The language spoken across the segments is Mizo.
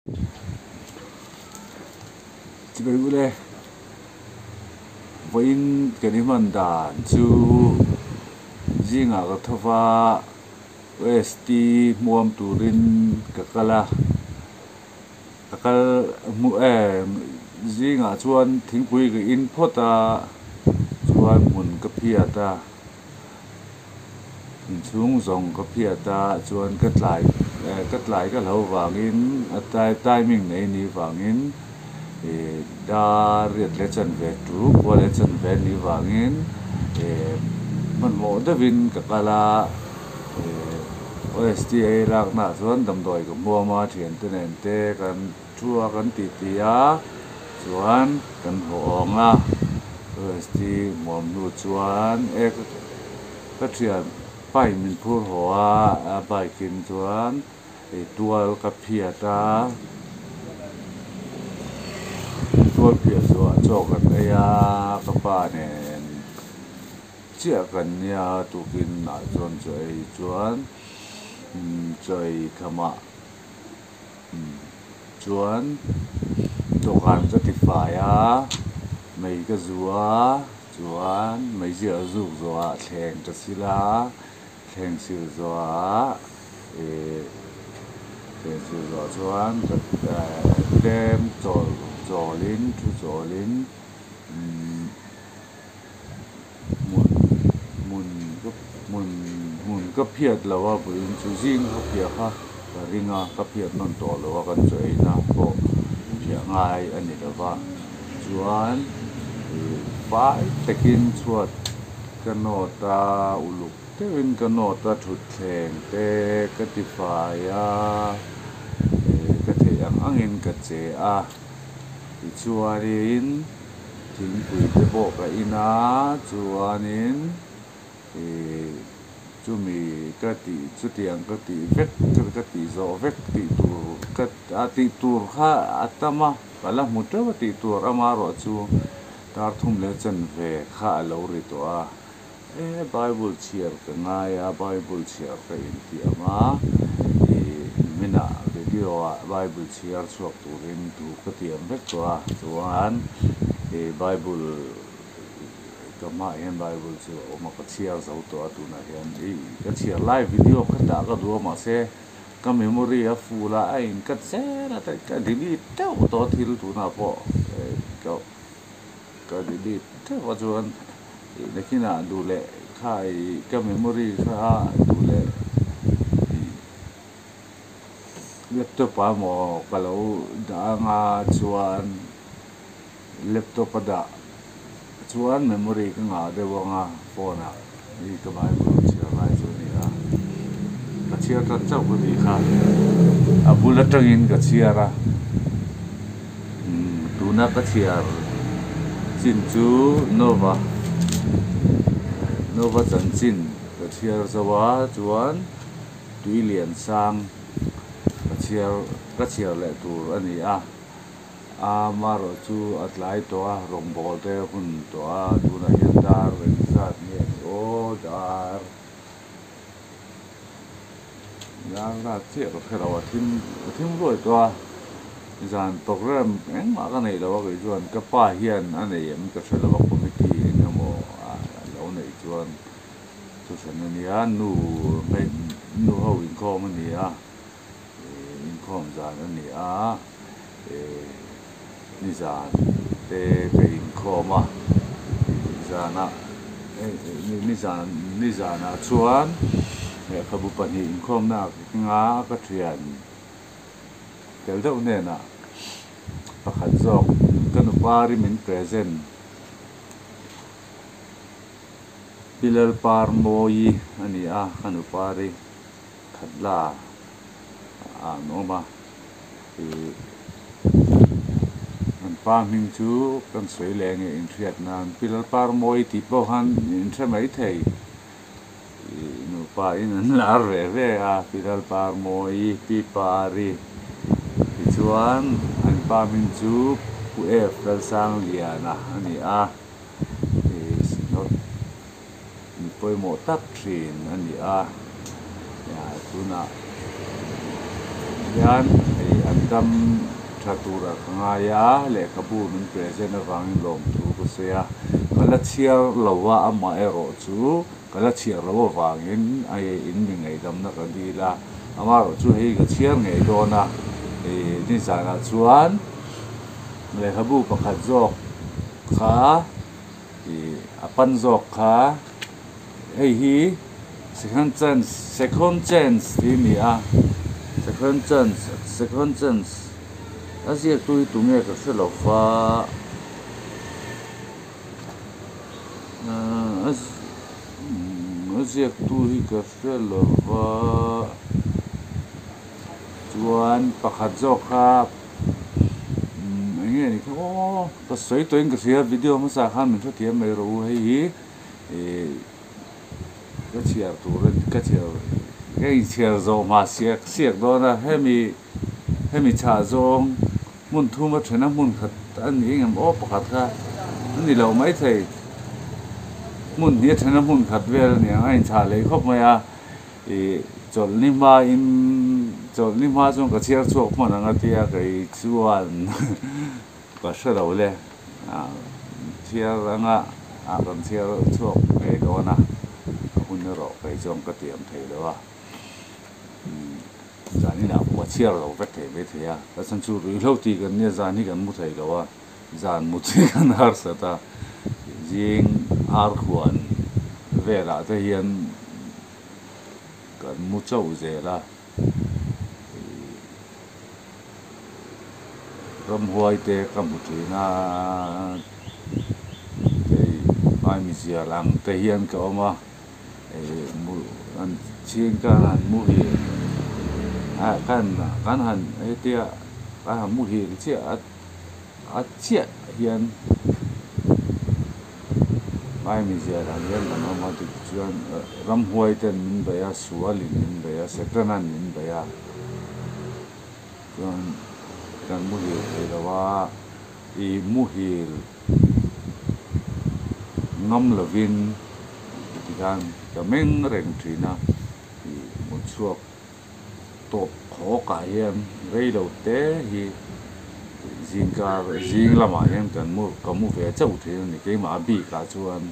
Chibai ule, vawiin kan i hman dan chu zingah ka tho va, OST hmuam turin ka kal a, ka kal hmuh em zingah chuan thingpui ka in phawt a, chuan hmun ka phiat a. Inchhung zawng ka phiat a chuan ka tlai ka tlai ka hlo vangin a timing nei ni vangin ih dar riat leh chanve tul kual leh chanve ni vangin ih hmanhmawh deuhin ka kal a ih O_S_T a laknaah chuan damdawi ka hmuam a thiante nen te kan thu a kan titi a chuan kan haw awng a O_S_T hmuam hnu chuan e ka thian bike min phur haw a a bike in chuan ih tual ka phiat a tual phiah zawhah chaw kan ei a ka pa nen chiah kan nia tukin ah chuan chaw ei chuan chaw ei khamah. Chuan dawhkan ka ti fai a, mei ka zu a, chuan meizial zuk zawhah thleng ka sil a, thleng sil zawhah ih thleng sil zawh chuan ka tlem chawl chawlin thu chawlin umm. Hmun hmun ka hmun hmun ka phiat lo a vawiin chu zing ka phiah kha ka ring a ka phiat nawn tawh lo a kan chaw eina pawh phiah ngai a ni lo va chuan ih fai takin chhuat ka nawt a uluk deuhin ka nawt a thutthleng te ka ti fai a ih ka theih ang angin ka che a tichuanin. Thingpui te pawh ka in a chuanin ih chumi ka tih chutiang ka tih vek ka tih zawh vek tih tur ka a tih tur kha a tam a ka la hmu teuh a tih tur amaherawh chu dar thum leh chanve kha a lo ri tawh a. E Bible chhiar ka ngai a, Bible chhiar ka intiam a, ih niminah video ah Bible chhiar chhuak turin thu ka tiam vek tawh a, chuan ih Bible ka hmaah hian Bible chu a awm a, ka chhiar zo tawh a tunah hian ih ka chhiar lai video kha dah ka duh a mahse ka memory a full a, a in cut zel a, ka delete teuh tawh a thil tunah pawh ka. Ka delete teuh a chuan ih nakinah duh leh kha ih ka memory kha duh leh ih laptop ah emaw ka lo dah anga chuan laptop a dah chuan memory ka ngah deuh anga phone ah ih ka bible chhiar lai chu a ni a ka chhiar tan chauh ka tih kha a bul atangin ka chhiar a. Tuna ka chhiar chin chu Nova Nova chanchin ka chhiar zo a chuan tui lian sang ka chhiar ka chhiar leh tur a ni a amaherawh chu a tlai tawh a rawngbâwl te hun tawh a tunah hian dar engzat nge ni aw dar. Dar zat chiah ka hre lo a thim a thim ruai tawh a zan program engmah ka neih lo a kei chuan ka pa hian a nei em ka hre lo a committee eng emaw a lo neih chuan thuhran a nia nu nu ho inkhawm a ni a ih inkhawm zan a ni a ih nizan te ka inkhawm a zanah nizan nizanah chuan lehkhabu pahnih inkhawmna ah ka keng a ka thian tel deuh hnenah pakhat zawk ka nupa ri min present Pi Lalparmawi a ni a ka nupa ri khat la ah an awm a ih an pa hming chu kan sawi leh nge inhriat nan Pi Lalparmawi tih pawh khan in hre mai thei ih nupa in an lar ve ve a Pi Lalparmawi Pi Pari tichuan an pa hming chu Pu F Lalsangliana a ni a ih synod Mi pawimawh tak thin a ni a, tunah hian hei an dam tha turah ka ngai a, lehkhabu min present avangin lawmthu ka sawi a, ka la chhiar lo a, amaherawhchu ka la chhiar loh avangin in mi ngaihdamna ka dil a, amaherawhchu hei ka chhiar ngei dawn a, ih nizanah chuan lehkhabu pakhat zawk kha ih a pan zawk kha. Hei hi second chance second chance tih a ni a second chance second chance a ziaktu hi tunge ka hre lo va ahh a ziaktu hi ka hre lo va chuan pakhat zawk kha umm eng nge ni kha aw ka sawi tawhin ka hria video hmasa khan min hrethiam mai rawh u hei hi. Ih ka chhiar tur a ka chhiar ka inchhiar zawh hma siak siak dawn a hemi hemi chhah zawng hmun thum a then a hmun khat a ni engem aw pakhat kha a ni lo maithei hmun hnih a then a hmun khat vel a ni ang a inchhah lei khawp mai a ih chawlhni hmain chawlhni hma chuan ka chhiar chhuak hman ang a tia kei chuan. Ka hre lo le, chhiar anga ah kan chhiar chhuak ngei dawn a, a hun erawh kei chuan ka tiam thei lo a, zan inah pawh ka chhiar lo vek thei mai thei a, a chhan chu ruihhlo tih kan nia zan hi kan mu thei lo a, zan mut hi kan harsat a, zing arkhuan velah te hian kan mu chauh zel a. Ramhuai te ka hmu thin a, hei maimizia lang te hian ka awm a, an chhing ka han muhil a kan kan han hetia kan han muhil chiah a a chiah hian maimizia lang hian kan awm a tichuan ramhuai ten min beih a sualin min beih a Setanan min beih a. Chuan kan muhil thei lo a, i muhil ngam lovin tikhan ka meng reng thin a, i mut chhuak tawp khawk ah hian rei lo te hi zingkar zing lamah hian kan mu ka mu ve chauh thin a ni keimah bik ah chuan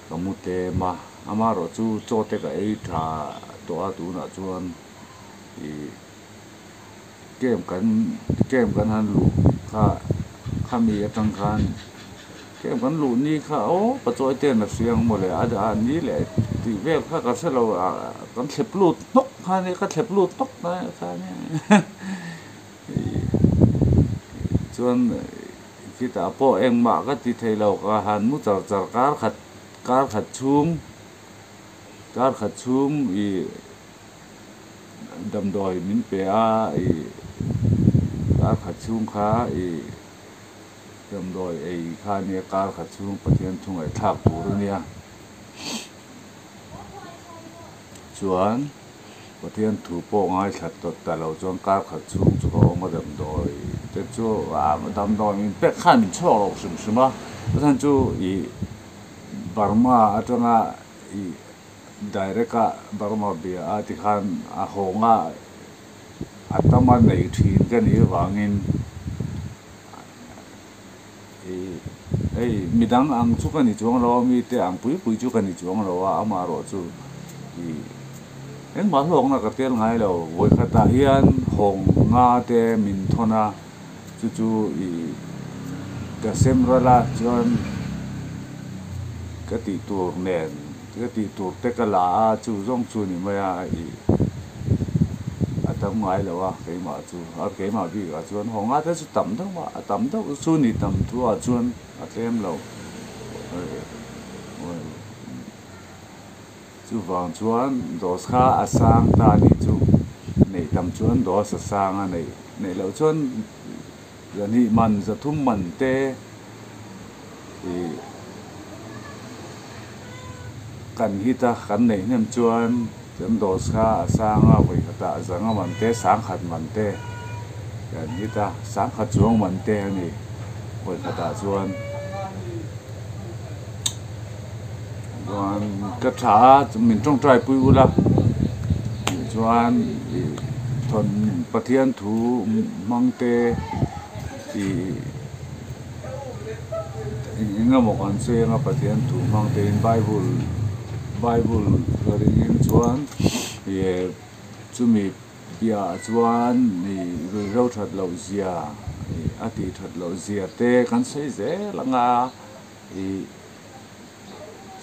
ka mu tlem a, amaherawh chu chaw te ka ei tha tawh a tunah chuan. Ih camp kan camp kan han luh kha khami atang khan camp kan luh ni kha aw pachawi te an la hria ang mawle a a ni leh tih vel kha ka hre lo ah kan thlep lut hnawk kha ania ka thlep lut hnawk kha ania ih chuan khitah pawh engmah ka ti thei lo ka han mu char char kar khat kar khat chhung kar khat chhung ih. Damdawi min pe a ih kar khat chhung kha ih damdawi ei kha a nia kar khat chhung Pathian thu ngaihthlak tur a nia chuan Pathian thu pawh ngaithla tawt ta lo chuan kar khat chhung chu ka awm a damdawi te chu damdawi min pek khan min chhuak loh hrim hrim a chhan chu ih Burma atanga ih. Direct a Burma bia a tikhan a hawng a a tam a nei thin ka nih avangin ih hei midang ang chu ka ni chuang lo a mite ang pui pui chu ka ni chuang lo a amaherawh chu ih engmah hlawkna ka tel ngai lo vawikhatah hian hawng nga te min thawn a chu chu ih ka sem ral a chuan ka tih tur nen. Ka tih tur te ka la a, chu zawng chu ni mai a, ih a tam ngai lo a keimah chu, a keimah bikah chuan haw nga te chu tam deuh a, a tam deuh chu ni tam thu ah chuan a tlem lo chuvang chuan dose kha a sang ta a nih chu, neih tam chuan dose a sang a neih neih loh chuan zahnih man zathum man te ih kan hit a kan neih hnem chuan kan dawr kha a sang a vawi khatah zanga man te sangkhat man te kan hit a sangkhat chuang man te a ni vawi khatah chuan chuan ka tha a min tawngtai pui ula tih chuan ih. Thawn Pathian thu hmang te ih eng eng emaw kan sawi anga Pathian thu hmang te in bible bible ka ring in chuan ih chumi piahah chuan ih ruihhlo that loh zia ih a tih that loh zia te kan sawi zel anga ih.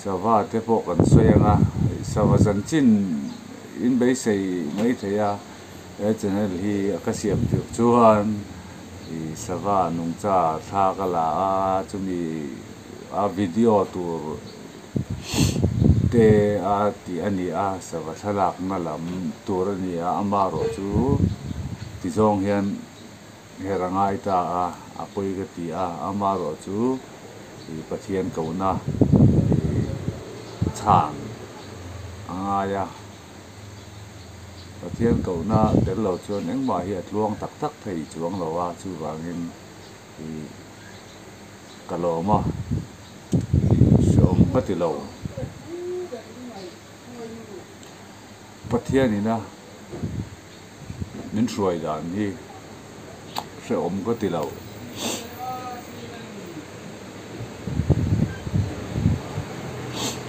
Sava te pawh kan sawi ang a, sava chanchin in beisei mai thei a, he channel hi ka siam tirh chuan ih sava nungcha thla ka la a, chumi a video tur te a tih a ni a, sava thlalakna lam tur a ni a, amaherawhchu tizawng hian. Her a ngai ta a, a pawi ka ti a, amaherawh chu ih Pathian kohna ih chhan a ngai a, Pathian kohna tel lo chuan engmah hi a tluang tak tak thei chuang lo a, chuvangin ih ka lawm a, ih hrehawm ka ti lo. Pathianina. Min hruai dan hi hrehawm ka ti lo.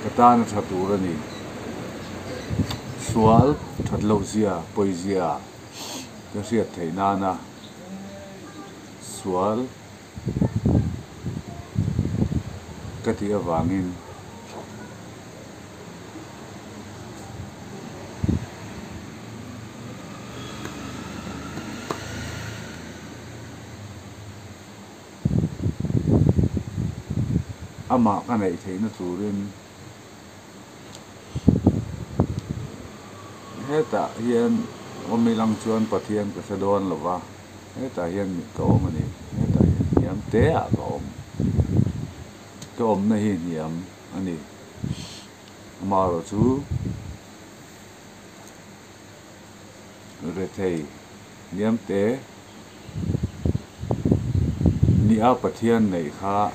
Ka tan a tha tur a ni. Sual that loh zia, pawi zia ka hriat theih nana sual ka tih avangin. Amah ka neih theihna turin hetah hian awm ilang chuan Pathian ka hre dawn lo va, hetah hian ka awm a ni, hetah hian hniam te ah ka awm, ka awmna hi hniam. a ni. Amaherawh chu rethei hniamte nia Pathian neih kha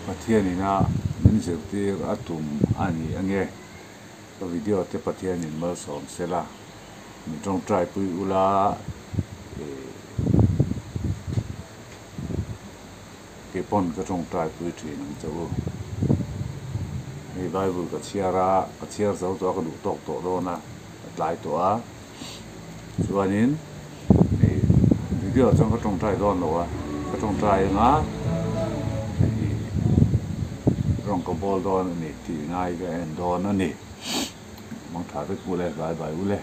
Pathianina min zirtir a tum a ni ange. Ka video te Pathianin malsawm sela min tawngtai pui ula ih. Kei pawn ka tawngtai pui thin ang che u. Hei Bible ka chhiar a, ka chhiar zo tawh a, ka duh tawk tawh dawn a, ka tlai tawh a. Chuanin ih video ah chuan ka tawngtai dawn lo a, ka tawngtai anga ih rawng ka bawl dawn a ni tih ngai ka en dawn a ni. Mangtha vek u le, bye bye u le.